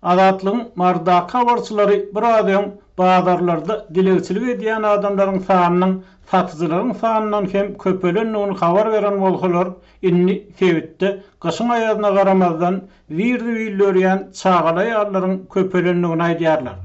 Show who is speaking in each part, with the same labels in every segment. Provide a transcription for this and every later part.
Speaker 1: Azatlygyň Marydaky habarçylary biraz öň bazarlarda dilegçilik edýän adamlaryň sanynyň satyjylaryň sanyndan hem köpelendigini habar beren bolsalar, indi sebitde gyşyň aýazyna garamazdan, zir-zibil dörýän çagaly aýallaryň köpelendigini aýdýarlar.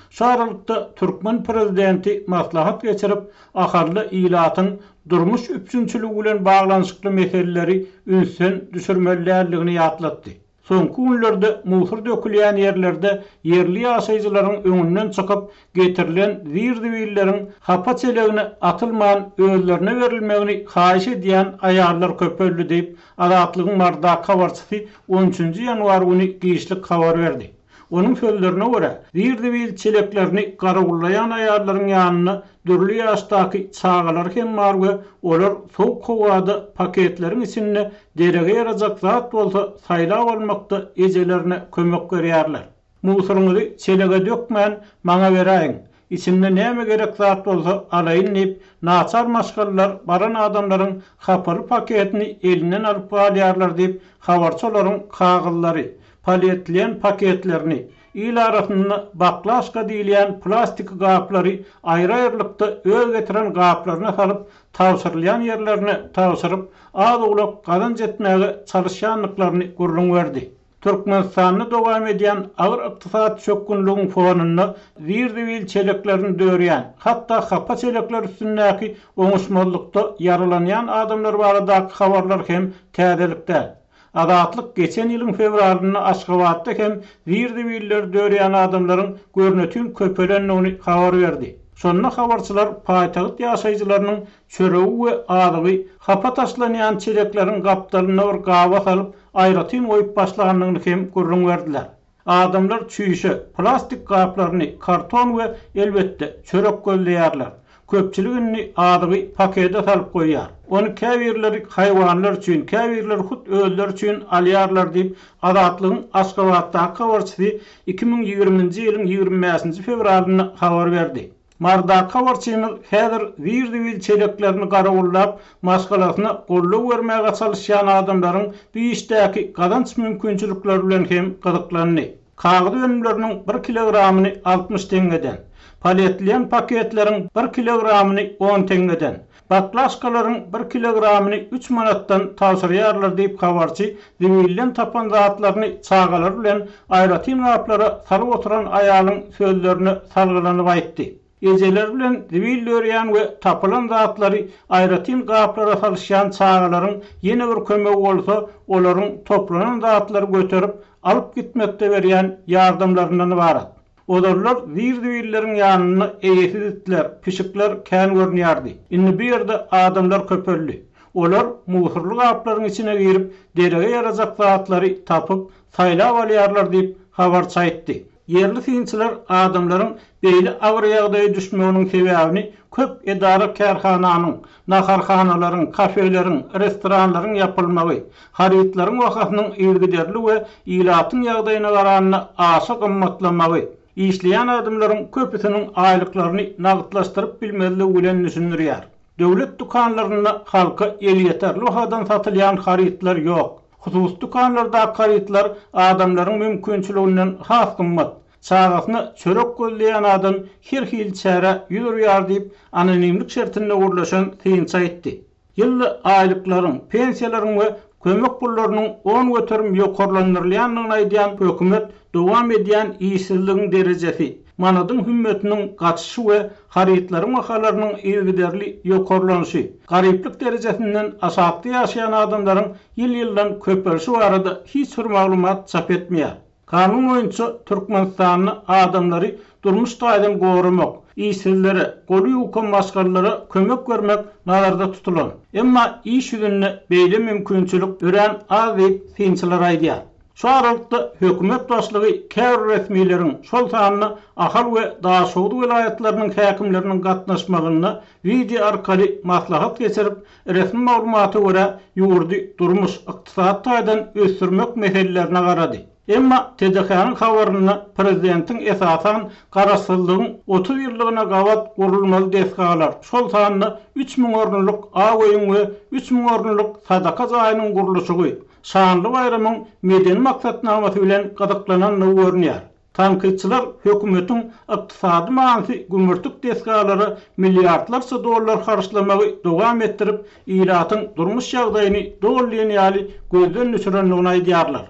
Speaker 1: Şu aralykda, türkmen prezidenti maslahat geçirip, Ahalda ilatyň durmuş üpjünçiligi bilen baglanyşykly meseleleri ünsden düşürmeli däldigini ýatlatdy. Soňky günlerde musur dökülýän ýerlerde ýerli ýaşaýjylaryň öňünden çykyp, getirilen zir-zibilleriň hapa çelegine atylman özlerine berilmegini haýyş edýän aýallar köpeldi diýip, Azatlygyň Marydaky habarçysy on üçünji ýanwar güni giçlik habar berdi. Onuň sözlerine görä, zir-zibil çeleklerini garawullaýan aýallaryň ýanynda dürli ýaşdaky çagalar hem bar we olar sowuk howada paketleriň içinde derege ýarajak zat bolsa saýlap almakda ejelerine kömek berýärler. Musuryňyzy çelege dökmän, maňa beräýiň. Içinde näme gerek zat bolsa alaýyn diýip, naçar maşgalalar baran adamlaryň hapaly paketini elinden alyp galýarlar diýip, habarçy olaryň kagyzlary, polietilen paketlerini, il arasynda baklaşka diýilýän plastiki gaplary aýry-aýrylykda öz getiren gaplaryna salyp, tabşyrylýan ýerlerine tabşyryp, az-owlak gazanç etmäge çalyşýandyklaryny gürrüň berdi. Türkmenistanda dowam edýän agyr ykdysady çökgünligiň fonunda zir-zibil çeleklerini dörýän, hatda hapa çelekler üstündäki oňuşmazlykda ýaralanýan adamlar baradaky habarlar hem täzelik däl. Azatlyk geçen ýylyň fewralynda Aşgabatda hem zir-zibilleri dörýän adamlaryň görnetin köpelendigini habar berdi. Şonda habarçylar paýtagt ýaşaýjylarynyň çöregi we azygy hapa taşlanýan çelekleriň gapdalynda bir gaba salyp, aýratyn goýup başlandygyny hem gürrüň berdiler. Adamlar çüýşe, plastik gaplaryny, karton we, elbetde, çörek gözleýärler. Köpçülik indi azygy pakete salyp goýýar. Ony käbirleri haýwanlar üçin, käbirleri hut özleri üçin alýarlar diýip, Azatlygyň Aşgabatdaky habarçysy 2020-nji ýylyň 25-nji fewralynda habar berdi. Marydaky habarçymyz häzir zir-zibil çeleklerini garawullap, maşgalasyna goldaw bermäge çalyşýan adamlaryň bu işdäki gazanç mümkinçilikleri bilen hem gyzyklandy. Kagyz önümleriniň bir kilogramyny 60 teňňeden, polietilen paketleriň bir kilogramyny on teňňeden, baklaşkalaryň bir kilogramyny üç manatdan tabşyrýarlar diýip, habarçy zibilden tapan zatlaryny çagalary bilen aýratyn gaplara salyp oturan aýalyň sözlerine salgylanyp aýtdy. Ejeleri bilen zibil dörýän we tapylan zatlary aýratyn gaplara salyşýan çagalaryň ýene bir kömegi bolsa olaryň toplanan zatlary göterip alyp gitmekde berýän ýardamlaryndan ybarat. Ozallar zir-zibilleriň ýanynda eýesiz itler, pişikler kän görünýärdi. Indi bu ýerde adamlar köpeldi. Olar musurly gaplaryň içine girip, derege ýarajak zatlary tapyp, saýlap alýarlar diýip, habarçy aýtdy. Ýerli synçylar adamlaryň beýle agyr ýagdaýa düşmeginiň sebäbini köp edara-kärhananyň, naharhanalaryň, kafeleriň, restoranlaryň ýapylmagy, harytlaryň bahasynyň yzygiderli we ilatyň ýagdaýyna garanda aşa gymmatlamagy, işleýän adamlaryň köpüsiniň aýlyklaryny nagtlaşdyryp bilmezligi bilen düşündirýär. Döwlet dükanlarynda halka elýeterli bahadan satylýan harytlar ýok. Hususy dükanlardaky harytlar adamlaryň mümkinçiliginden has gymmat. Çagasyna çörek gözleýän adam her hili çärä ýüz urýar diýip, anonimlik şertinde gürleşen synçy aýtdy. Ýylda aýlyklaryň, pensiýalaryň we kömek pullarynyň 10% ýokarlandyrylýandygyny aýdýan hökümet dowam edýän işsizligiň derejesi, manadyň hümmetiniň gaçyşy we harytlaryň bahalarynyň yzygiderli ýokarlanyşy, garyplyk derejesinden aşakda ýaşaýan adamlaryň ýyl-ýyldan köpelişi barada hiç bir maglumat çap etmeýär. Kanun boýunça Türkmenistanda adamlary durmuş taýdan goramak, işsizlere, goly ýuka maşgalalara kömek bermek nazarda tutulan. Emma iş ýüzünde beýle mümkinçilik örän az diýip, synçylar aýdýar. Şu aralykda, hökümet başlygy käbir resmileriň, şol sanda Ahal we Daşoguz welaýatlarynyň häkimleriniň gatnaşmagynda wideo arkaly maslahat geçirip, resmi maglumata görä, ýurdy durmuş, ykdysady taýdan ösdürmek meselelerine garady. Emma TDH-nyň habarynda prezidentiň esasan garaşsyzlygyň 30 ýyllygyna gabat gurulmaly desgalar, şol sanda 3000 orunlyk Ak öýüň we 3000 orunlyk sadaka jaýynyň gurluşygy, şanly baýramyň medeni maksatnamasy bilen gyzyklanandygy görünýär. Tankytçylar hökümetiň ykdysady manysy gümürtik desgalara milliardlarça dollar harçlamagy dowam etdirip, ilatyň durmuş ýagdaýyny doly diýen ýaly gözden düşürendigini aýdýarlar.